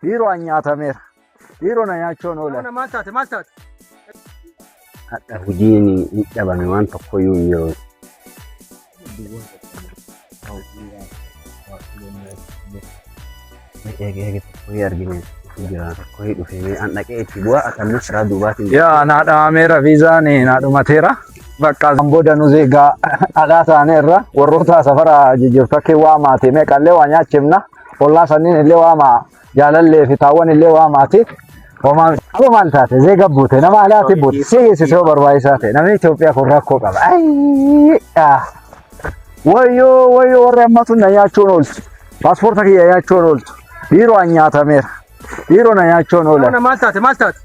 Dhiiroo an nyaatameera. Dhiiroo na nyaachuun oolan. Maal taate maal taate? Hadha hojiin hin dhabame waan tokkoyyuu hin jiru. Eege eege tokkoyyuu argine jira tokkoyyuu dhufe mee an dhaqee itti bu'aa atamma karaa duubaatiin. Yaa naa dhaameera viizaan naa dhumateera. Bakka kan booda nu egaa alaa taaneerra warroota safara jijjiirtakkee waa maati meeqallee waa nyaachifna. Ollaa sanniin illee waa maa jaalallee fi taawwan illee waa maati. Homaa aba maal taate zeega buute nama alaatti buute si hiisisee yoo barbaachisaa ta'e namni Itoophiyaa kun rakkoo qaba. Ayii Wayyoo wayyoo warri ammatu na nyaachuun ooltu. Paaspoorta kiyya nyaachuun ooltu. Dhiiroo an nyaatameera. Dhiiroo na nyaachuun oolan. Maal taate maal taate?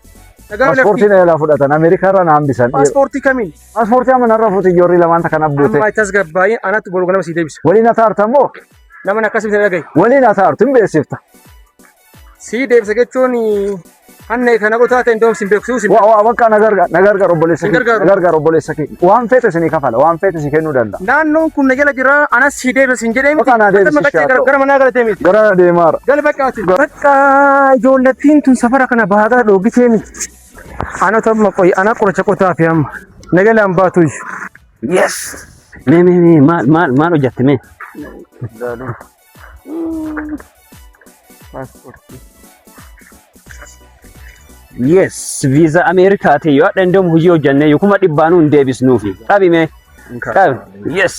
Paaspoortii na jalaa fudhatan Ameerikaa irra na hambisan. Paaspoortii kamiin? Paaspoortii amma narra fuuti ijoollee lamaan takka buute. Amma tasgabbaa'ee anatti boru ganama sii deebisa. Waliin ataarta moo? Nama akkasii dhagahi. Waliin ataartu hin beeksifta. Sii deebisa jechuun hanna kana qotaa ta'e indoom sin beeksisuu sin Waa waa bakka na gargaar na gargaar obboleessa Sin kee gargaaru. na gargaar obboleessa kee waan feete isinii kafala waan feete si kennuu danda'a. Naannoon kun na jala jira anas sii deebisa sin jedhee miti. Bakka naa deebisi Bakka shaatoo. gara manaa galatee miti. Gara na deemaara. Gal bakka ati. Bakka ijoollattiin tun safara kana baagaa dhoogitee miti. Ana tamma qoyi ana qoricha qotaa fi amma. Na jalaan baatu iyyuu. Yes! Mee mee mee maal maal maal hojjatte mee? Yes, viizaa Ameerikaati yoo hadha indoom hojii hojjannee yoo 100,000 hin deebisnuufi. Qabi mee. Qabi. Yes.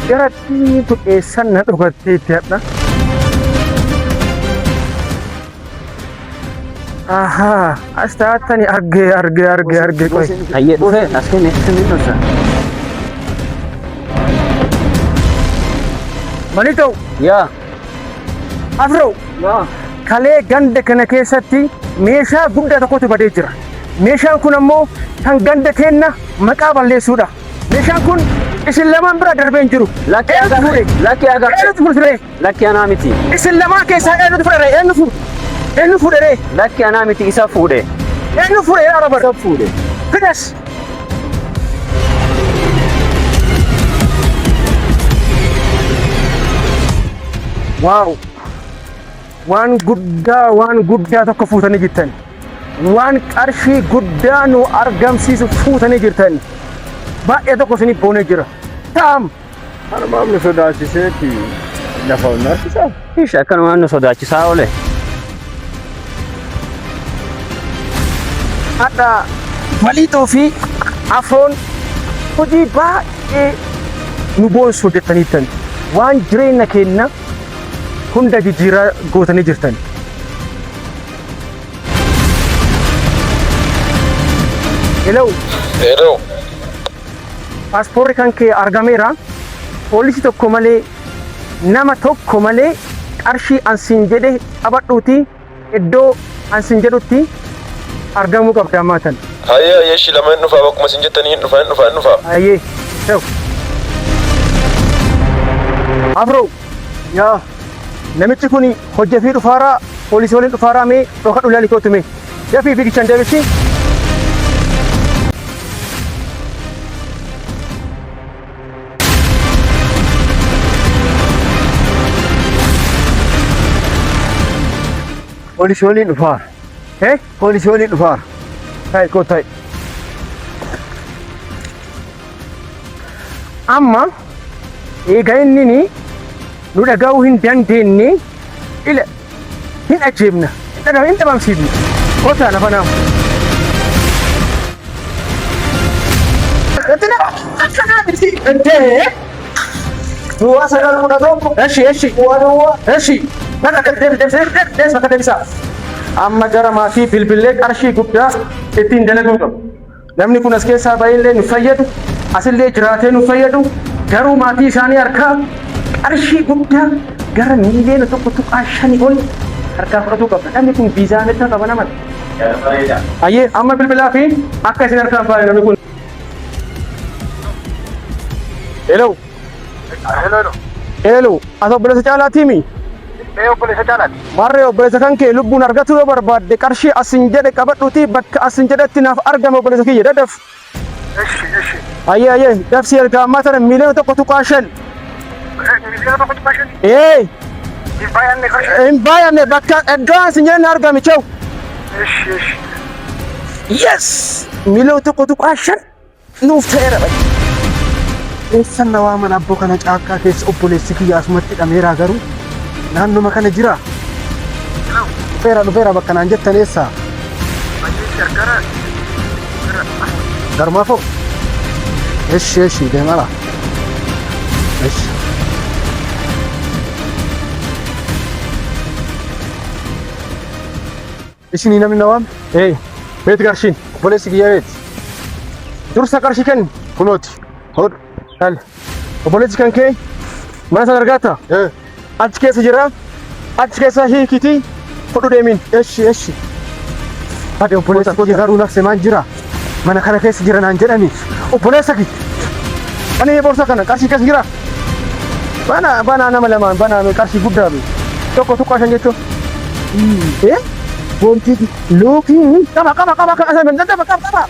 Jarattiin tun eessan na dhokattee itti hadha. Ahaa, as taatani argee argee argee argee qoy. Hayyee dhufee as kenne kenne dhufsa. Mali ta'u Yaa. afroo kalee ganda kana keessatti meeshaa guddaa tokkotu badee jira. Meeshaan kun ammoo kan ganda keenna maqaa balleessuudha. Meeshaan kun isin lamaan bira darbee hin jiru. Lakki Eenyutu agarre. fuudhe? Lakki agarre. Eenyutu fuudhe? Lakki anaa miti. Isin lamaan keessaa eenyutu fuudhe? Eenyu fuudhe? Eenyu fuudhe? Lakki anaa miti isa fuudhe. Eenyu fuudhe? Arabar. Isa fuudhe. Fidas. Waaw! Waan guddaa waan guddaa tokko fuutanii jirtan. Waan qarshii guddaa nu argamsiisu fuutanii jirtan. Baay'ee tokko isiniif boonee jira. Ta'am! Kanumaaf nu sodaachiseeti lafa ol harkisaa. Ish akkanumaan nu sodaachisaa oole. Hadha Maliixoo fi Afroon hojii baay'ee nu boonsu hojjettaniittan. Waan jireenya keenya hunda jijjiiraa gootanii jirtan. Hello. Hello. Paaspoorri kan kee argameera. Poolisii tokko malee nama tokko malee qarshii ansiin jedhe qabadhuuti iddoo ansiin jedhutti argamuu qabda ammaa tan. Hayyee hayyee shi lama hin dhufaa bakkuma isin jettanii hin dhufaa hin dhufaa hin dhufaa. Hayyee. Ta'u. Afroo. Yaa Namichi kun hojjefii dhufaaraa poolisii waliin dhufaaraa mee dhokadhu ilaali kootu mee. Dafii fiigichaan deebisi. Poolisii waliin dhufaara. Eh? Poolisii waliin dhufaara. Ta'i kootu ta'i. Amma eega inni nu dhaga'uu hin dandeenye ila hin ajjeefna hin dhabamsiifna. Kootaa lafa naamu. Duwwaa 9 11. Eshi eshi. Duwwaa duwwaa. Eshi. Bakka deebi deebi deebi deebi bakka deebisaa. Amma gara maatii bilbilee qarshii guddaa ittiin dalaguu qabu. Namni kun as keessaa ba'ellee nu fayyadu, asillee jiraatee nu fayyadu, garuu maatii isaanii harkaa qarshii guddaa gara 1.5 miliyoona ol harkaa fudhatuu qabna. Namni kun viizaa Ameerikaa qaba nama. Ayyee amma bilbilaa fi akka isin harkaan baane namni kun. Hello. Hello. Hello. As obboleessa caalaatii mi? Ee obboleessa caalaati. Marree obboleessa kan kee lubbuun argachuu yoo barbaadde qarshii asin jedhe qabadhuutii bakka asin jedhetti naaf argame obboleessa kiyya dadaf. Ayyee ayyee dafsii ergaa ammaa tana 1.5 miliyoona. 1.5 miliyoona? Ee. Hin baay'anne qarshii? Hin baay'anne bakka iddoo isin jedhan argami chew. Eshi eshi. Yes! 1.5 miliyoona nuuf ta'eera. Eessan na waaman abboo kana caakkaa keessa obboleessi kiyya asumatti hidhameeraa garuu naannuma kana jira. Dhufeera dhufeera bakka naan jettan eessa? Garmaafoo? Eshi eshi deemara. Eshi. Isinii namni na waame? Ee, beeti qarshiin. Obboleessi kiyya beeti. Dursa qarshii kenni. Kunooti. Hodhu. Hal. Obboleessi kan kee mana sana argatta? Ee. Achi keessa jira. Achi keessa hiikitii fudhu deemiin. Eshi eshi. Ati obboleessa kiyya garuu nafse maan jira? Mana kana keessa jira naan jedhani. Obboleessa kiyya. Ani boorsaa kana qarshii keessa jira. Bana bana nama lamaan bana qarshii guddaa bi. 1.5 jechuun. Eh? Boontii luukii qaba qaba qaba qaba qaba qaba qaba.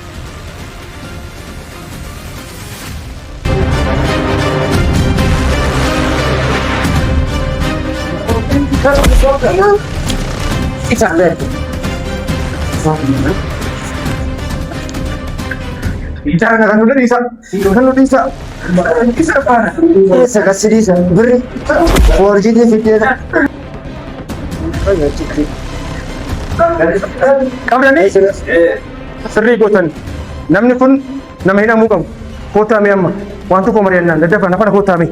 Eessa kasi dhiisa birri foorjiitii fiddeeta. Qabdanii sirrii gootan namni kun nama hidhamuu qabu. Kottaa mee amma waan tokko mari'annaan daddafa nafana kottaa mee.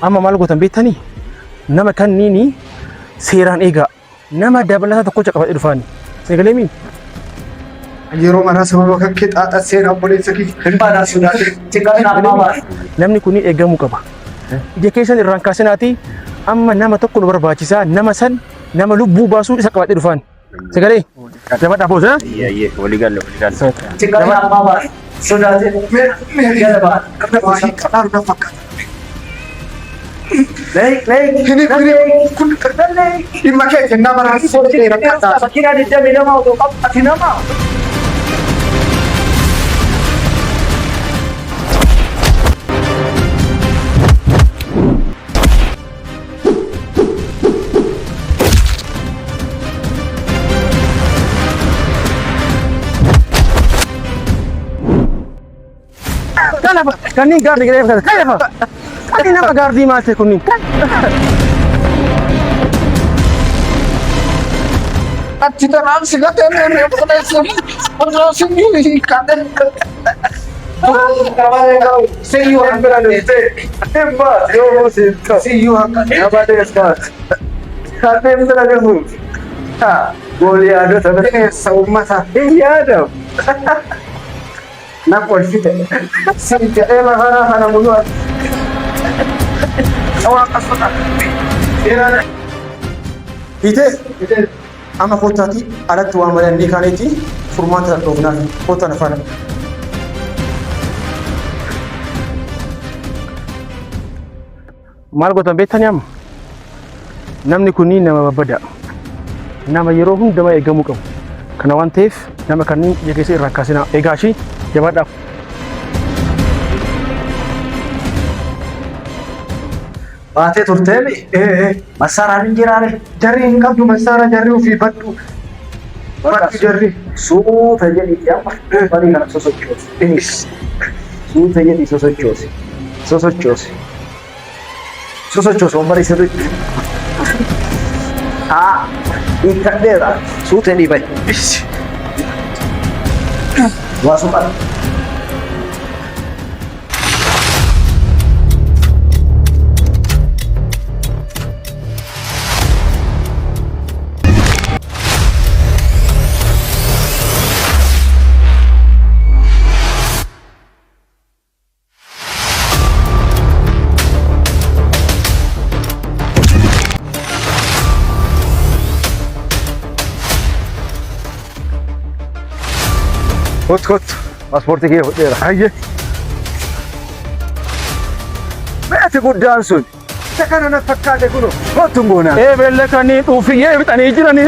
Amma maal gootan beektanii nama kanniini seeraan eegaa nama dabalataa tokkocha qabadhe dhufaani. Sagalee miin Yeroo maraa sababa kan kee xaaxaa seera obboleessa kiyya. Hin baanaa sodaate. Xiqqaan ammaa baasa. Namni kun eegamuu qaba. Ija keessan irraan kaasinaati amma nama tokko nu barbaachisaa nama san nama lubbuu baasuu isa qabadhe dhufaan. Sagalee jabadhaa boosa. Ayyee ayyee walii galle walii galle. Xiqqaan ammaa baasa. Sodaate. Gala baasa. Qadaaru na fakkaata. Leek leek. Kini kini kun dhimma kee kennaa maraa sochii rakkataa. Makiinaa 22 otoo qabu ati nama. Kanafa kanneen gaardii gadhee fakkaata. Kanafa kanneen nama gaardii maal ta'e kunniin. Achi tanaan si gatee meerree obboleessa obboleessa hiikkadhe. Bineensa uummata. Na kolfite. Si jedhee lafarraa kana mul'atu. Waaqa sodaata. Hiitee amma kootaati alatti waan mari'annee kaaneeti furmaata dhoofnaaf kootaan afaan. Maal gootan beektanii amma? Namni kun nama babbadaa. Nama yeroo hundumaa eegamuu qabu. Kana waan ta'eef nama kanneen ija keessa irraa kaasinaa. Egaa ishii jabaadhaa. Baatee turteemi? Massaaraan hin jiraare? Jarri hin qabdu massaara jarri ofii baddu. Baddu jarri. Suuta jedhii amma barii kana sosochoosi. Suuta jedhii sosochoosi. Sosochoosi. Sosochoosi wambarii sirriitti. Haa hiikkadheera. Suuta jedhii bahi. Waa suphaa. Kottu kottu. Paaspoortii kee fudheera. Hayyee. Meeti guddaan sun. Isa kana na fakkaate kunoo. Kottu goonaa. Ee beella kanii dhuufiyyee fixanii jiranii.